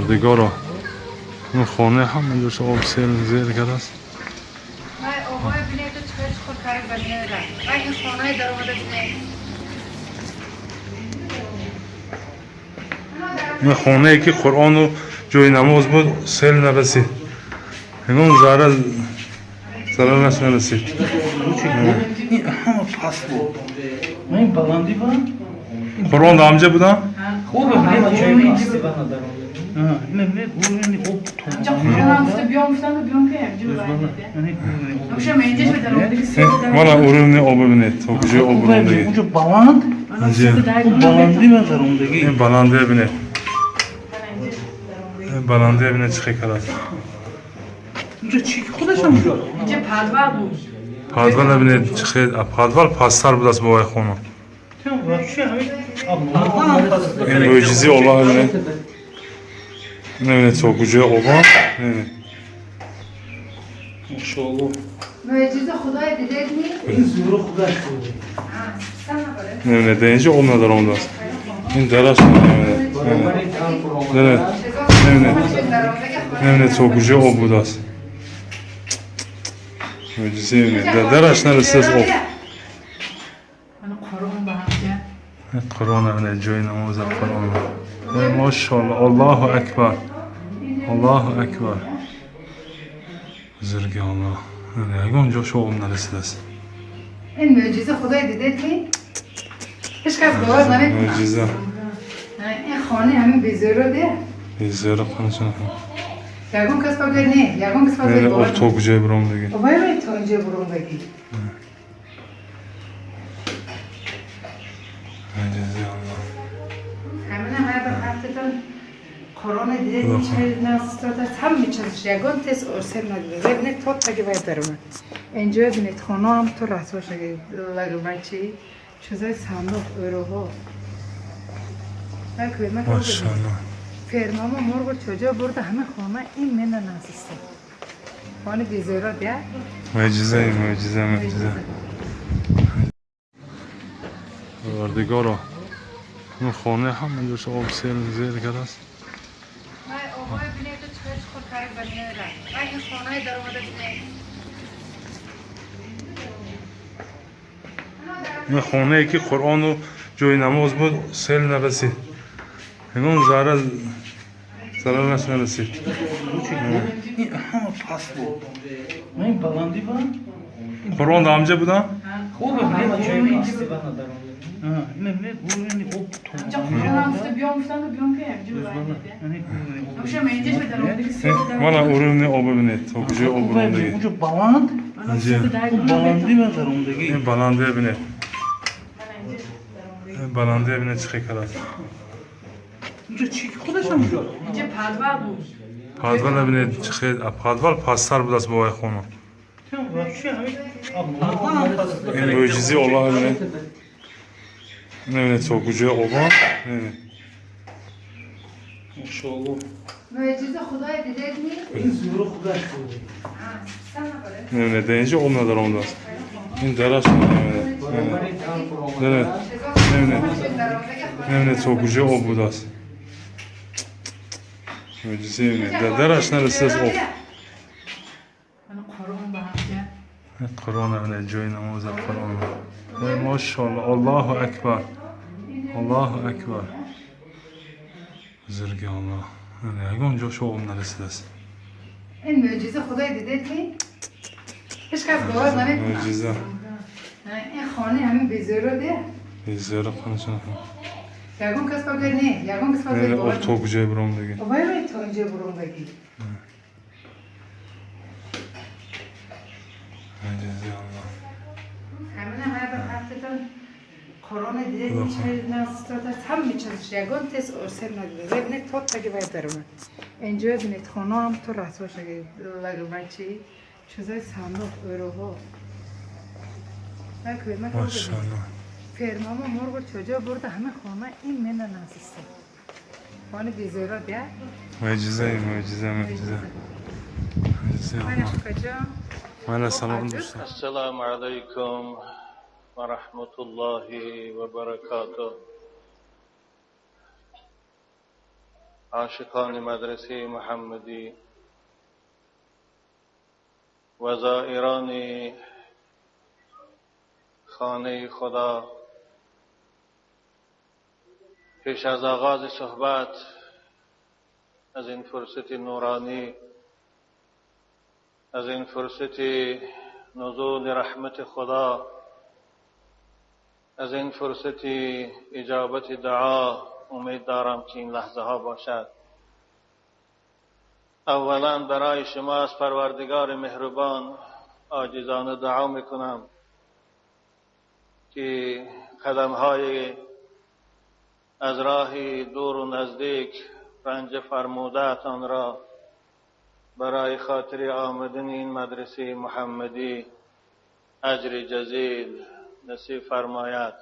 Парвардигоро, ин хона ҳама ҷош об сел зер кардааст. Ин хонае ки Қуръону ҷои намоз буд, сел нарасид. Ягон зарра зарараш нарасид. Ин ҳама паст буд. Ман ин баландӣ ба Қуръон дар ҳамҷа будам? Хуб, ҳама ҷои пастӣ ба надаром. Мана уровни об бибинед, то куҷои об бурондагӣ. Унҷо баланд, баландӣ ба даромдагӣ. Ин баландия бибинед. Ин баландия бибинед чӣ хел кардааст. Унҷо чӣ худаш ҳам унҷо. Инҷа подвал буд. Подвал бибинед чӣ хел, подвал пасттар будааст бо вай хона. Ин мӯъҷизаи Аллоҳ бибинед. Бибинед то куҷои обон. Бибинед. Машоаллоҳ. Мӯъҷиза худои дидед ми? Ин зӯри худаш буд. Бибинед, дар инҷо об надаромадааст. Ин дараш бибинед. Бибинед. Бибинед. Бибинед то куҷои об будааст. Мӯъҷиза бибинед. Дар дараш нарасидааст об. Қуръон бибинед, ҷои намоз Қуръон. Машоаллоҳ, Аллоҳу акбар. Аллоҳу акбар. Бузурги Аллоҳ. Ягон ҷош об нарасидааст. Ин мӯъҷиза худои дидед ми? Ҳеҷ кас бовар намекунад. Мӯъҷиза. Ин хона ҳамин безӯро де. Безӯро хонашон. Ягон кас бигӯяд не, ягон кас бигӯяд Об бовар то куҷои буромдагӣ. Вай вай то инҷа буромдагӣ. Мӯъҷизаи Аллоҳ. Ҳамина ҳай ба ҳафтатон Қуръон дидед чӣ настодааст, ҳама чизаш ягон тез орсел надида. Бибинед то таги вай даромад. Инҷо бибинед хона ҳам то расво шуда. Лагбачи чизои сандуқ, ӯроҳо. Машоаллоҳ. Фермамо мурғу чӯҷа бурда ҳама хона ин мена насиста. Хони безӯро дия. Мӯъҷиза, мӯъҷиза, мӯъҷиза. Парвардигоро, ин хона ҳама ҷош об сел зер кардааст. Ин хонае ки Қуръону ҷои намоз буд, сел нарасид. Ягон зарра зарараш нарасид. Ин ҳама паст буд. Ман ин баландӣ ба Қуръон дар ҳамҷа будам? Хуб, ҳама ҷои пастӣ ба надаром. Мана уровни об бибинед, то куҷои об бурондагӣ. Унҷо баланд, баландӣ ба даромдагӣ. Ин баландия бибинед. Ин баландия бибинед чӣ хел кардааст. Унҷо чӣ худаш ҳам унҷо. Инҷа подвал буд. Подвал бибинед чӣ хел, подвал пасттар будааст бо вай хона. Ин мӯъҷизаи Аллоҳ бибинед. Бибинед то куҷои обон. Бибинед. Машоаллоҳ. Мӯъҷиза худои дидед ми? Ин зӯри худаш буд. Бибинед, дар инҷо об надаромадааст. Ин дараш бибинед. Бибинед. Бибинед. Бибинед то куҷои об будааст. Мӯъҷиза бибинед. Дар дараш нарасидааст об. Қуръон бибинед, ҷои намоз Қуръон. Машоаллоҳ, Аллоҳу акбар. Аллоҳу акбар. Бузурги Аллоҳ. Ягон ҷош об нарасидааст. Ин мӯъҷиза худои дидед ми? Ҳеҷ кас бовар намекунад. Мӯъҷиза. Ин хона ҳамин безӯро де. Безӯро хонашон. Ягон кас бигӯяд не, ягон кас бигӯяд Об бовар то куҷои буромдагӣ. Вай вай то инҷа буромдагӣ. Мӯъҷизаи Аллоҳ. Ҳамина ҳай ба ҳафтатон Қуръон дидед чӣ настодааст, ҳама чизаш ягон тез орсел надида. Бибинед то таги вай даромад. Инҷо бибинед хона ҳам то расво шуда. Лагбачи чизои сандуқ, ӯроҳо. Машоаллоҳ. Фермамо мурғу чӯҷа бурда ҳама хона ин мена насиста. Хони безӯро дия. Мӯъҷиза, мӯъҷиза, мӯъҷиза. Мӯъҷизаи Аллоҳ. Мана салом дӯстон. Ассалому алайкум ва раҳматуллоҳи ва баракатуҳ. عاشقان مدرسه محمدی و زائران خانه خدا، پیش از آغاز صحبت از این فرصت نورانی، از این فرصت نزول رحمت خدا، از این فرصت اجابت دعا، امید دارم که این لحظه ها باشد. اولا برای شما از پروردگار مهربان عاجزانه دعا میکنم که قدم های از راه دور و نزدیک رنج فرموده‌تان را برای خاطر آمدن این مدرسه محمدی اجر جزیل نصیب فرماید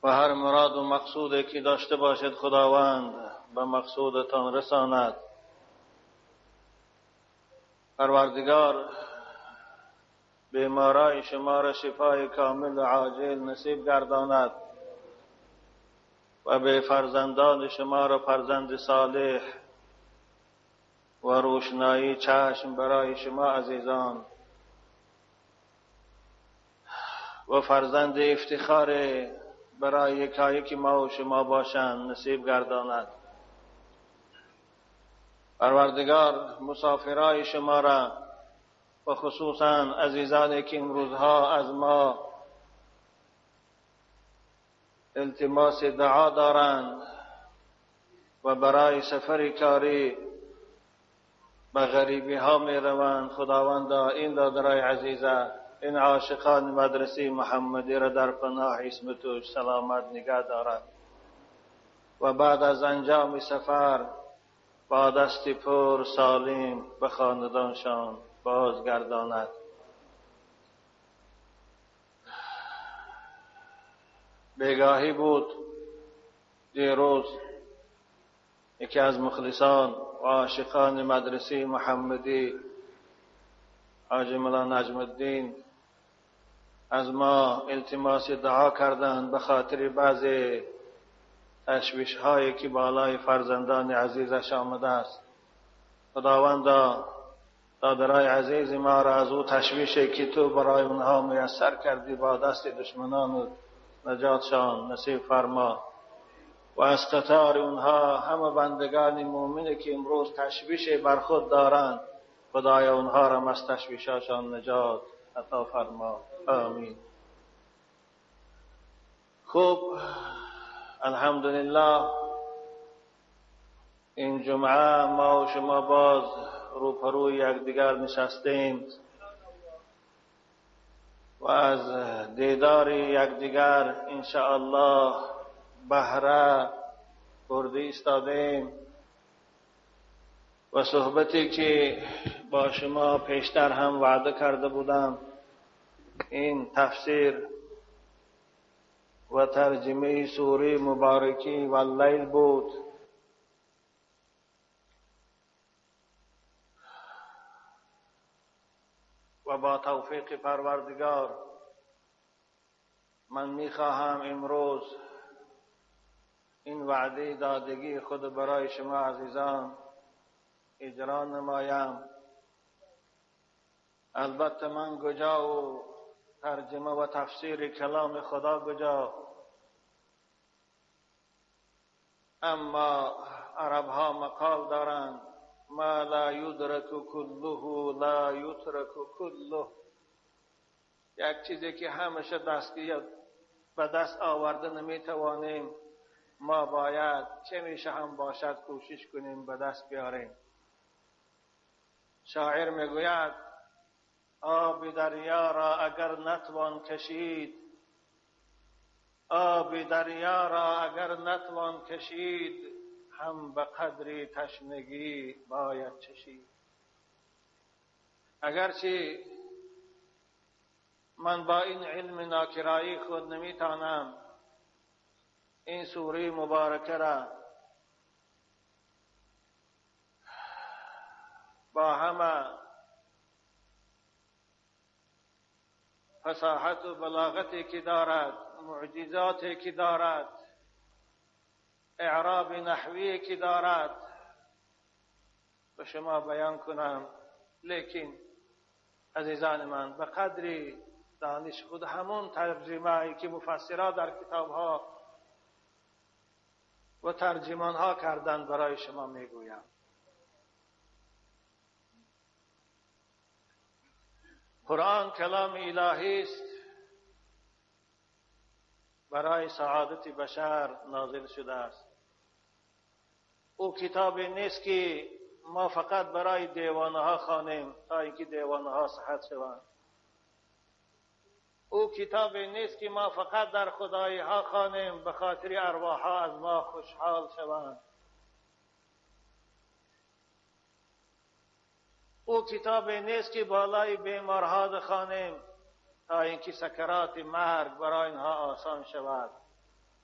و هر مراد و مقصودی که داشته باشد خداوند به مقصودتان رساند. پروردگار بیمارای شما را شفای کامل و عاجل نصیب گرداند و به فرزندان شما را فرزند صالح و روشنایی چشم برای شما عزیزان و فرزند افتخار برای یکایک ما و شما باشند نصیب گرداند. پروردگار مسافرای شما را و خصوصا عزیزانی که امروزها از ما التماس دعا دارند و برای سفر کاری به غریبی ها می روند، خداوند این دادرای عزیزه، این عاشقان مدرسه محمدی را در پناه عصمتش سلامت نگه دارد و بعد از انجام سفر با دست پر سالم به خاندانشان بازگرداند. بیگاهی بود دیروز یکی از مخلصان و عاشقان مدرسه محمدی حاج ملا نجم الدین از ما التماس دعا کردند به خاطر بعض تشویش هایی که بالای فرزندان عزیزش آمده است. خداوندا دادرای عزیز ما را از او تشویشی که تو برای اونها میسر کردی با دست دشمنان نجاتشان نصیب فرما و از قطار اونها همه بندگان مؤمنی که امروز تشویش بر خود دارند خدای اونها را از تشویشاشان نجات عطا فرما. آمین. خوب، الحمدلله این جمعه ما و شما باز روپروی یکدیگر نشستیم و از دیدار یکدیگر انشاءالله بهره برده ایستادیم و صحبتی که با شما پیشتر هم وعده کرده بودم این تفسیر و ترجمه سوره مبارکی و اللیل بود. و با توفیق پروردگار من میخواهم امروز این وعده دادگی خود برای شما عزیزان اجرا نمایم. البته من کجا و ترجمه و تفسیر کلام خدا کجا، اما عرب ها مقال دارند ما لا یدرک کله لا یترک کله، یک چیزی که همیشه دستگیر به دست آورده نمیتوانیم، ما باید چه میشه هم باشد کوشش کنیم به دست بیاریم. شاعر میگوید آب دریا را اگر نتوان کشید، آب دریا را اگر نتوان کشید، هم به قدر تشنگی باید چشید. اگرچه من با این علم ناکرایی خود نمیتانم این سوره مبارکه را با همه فصاحت و بلاغتی که دارد، معجزاتی که دارد، اعراب نحوی که دارد به شما بیان کنم، لیکن عزیزان من به قدر دانش خود همون ترجمه‌ای که مفسرها در کتابها و ترجمانها کردند برای شما میگویم. قرآن کلام الهی است، برای سعادت بشر نازل شده است. او کتابی نیست که ما فقط برای دیوانه ها خوانیم تا اینکه دیوانه ها صحت شوند. او کتابی نیست که ما فقط در خدایی ها خوانیم به خاطر ارواح ها از ما خوشحال شوند. او کتابی نیست که بالای بیمارها بخوانیم تا اینکه سکرات مرگ برای اینها آسان شود.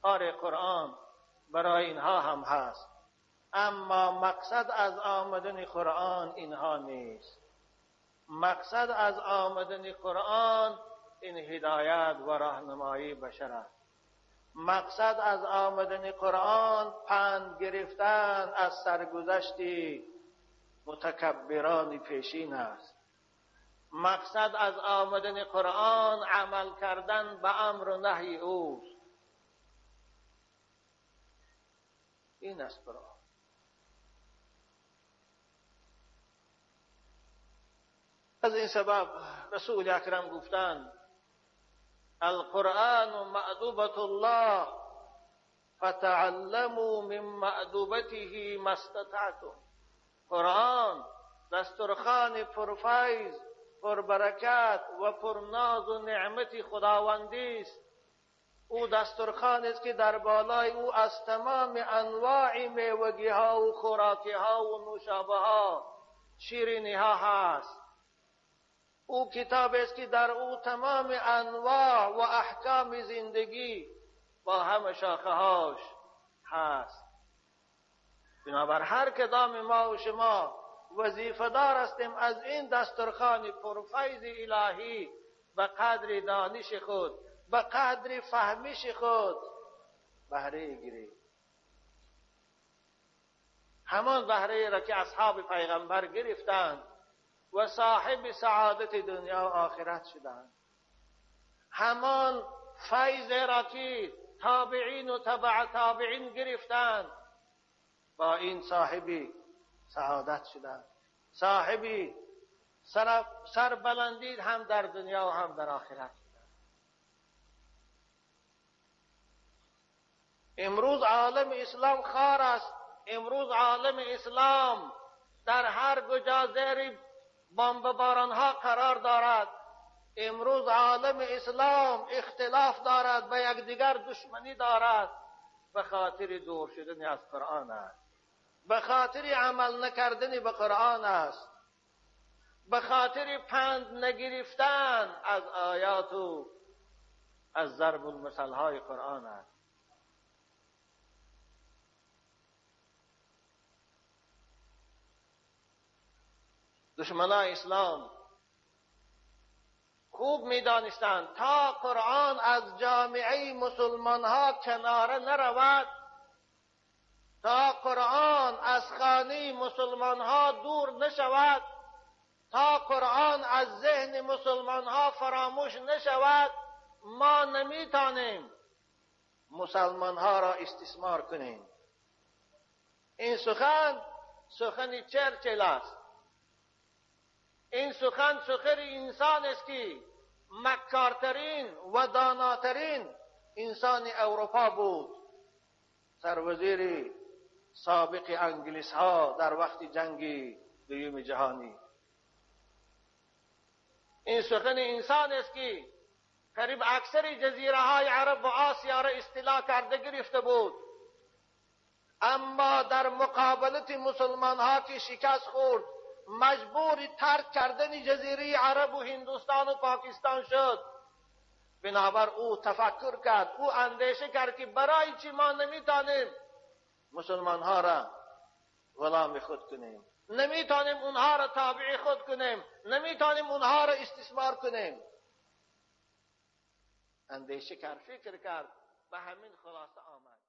آره قرآن برای اینها هم هست، اما مقصد از آمدن قرآن اینها نیست. مقصد از آمدن قرآن این هدایت و راهنمایی بشر است. مقصد از آمدن قرآن پند گرفتن از سرگذشت متکبران پیشین است. مقصد از آمدن قرآن عمل کردن به امر و نهی اوست. این است قرآن. از این سبب رسول اکرم گفتند القرآن مأدوبة الله فتعلموا من مأدوبته ما استطعتم. قرآن دسترخوان پرفیض، پربرکت و پرناز و نعمت خداوندی است. او دسترخوان است که در بالای او از تمام انواع میوگی ها و خوراکی ها و نوشابه ها، شیرینی ها هست. او کتاب است که در او تمام انواع و احکام زندگی با همه شاخه هاش هست. بنابر هر کدام ما و شما وظیفه دار هستیم از این دسترخوان پرفیض الهی به قدر دانش خود، به قدر فهمش خود بهره گیریم. همان بهره را که اصحاب پیغمبر گرفتند و صاحب سعادت دنیا و آخرت شدند. همان فیض را که تابعین و تبع تابعین گرفتند، با این صاحب سعادت شدند، صاحب سربلندی هم در دنیا و هم در آخرت شدند. امروز عالم اسلام خار است. امروز عالم اسلام در هر کجا زیر بمباران ها قرار دارد. امروز عالم اسلام اختلاف دارد، به یکدیگر دشمنی دارد، به خاطر دور شدن از قرآن است، به خاطر عمل نکردن به قرآن است، به خاطر پند نگرفتن از آیات و از ضرب المثل های قرآن است. دشمنان اسلام خوب می‌دانستند تا قرآن از جامعه مسلمان ها کناره نرود، تا قرآن از خانه مسلمان ها دور نشود، تا قرآن از ذهن مسلمان ها فراموش نشود، ما نمیتانیم مسلمان ها را استثمار کنیم. این سخن سخن چرچیل است. این سخن سخن انسان است که مکارترین و داناترین انسان اروپا بود، سروزیر سابق انگلیس ها در وقت جنگ دوم جهانی. این سخن انسان است که قریب اکثر جزیره های عرب و آسیا را استیلا کرده گرفته بود، اما در مقابلت مسلمان ها که شکست خورد، مجبور ترک کردن جزیره عرب و هندوستان و پاکستان شد. بنابر او تفکر کرد، او اندیشه کرد که برای چی ما نمیتانیم مسلمان ها را غلام خود کنیم، نمیتانیم اونها را تابع خود کنیم، نمیتانیم اونها را استثمار کنیم. اندیشه کرد، فکر کرد، به همین خلاصه آمد.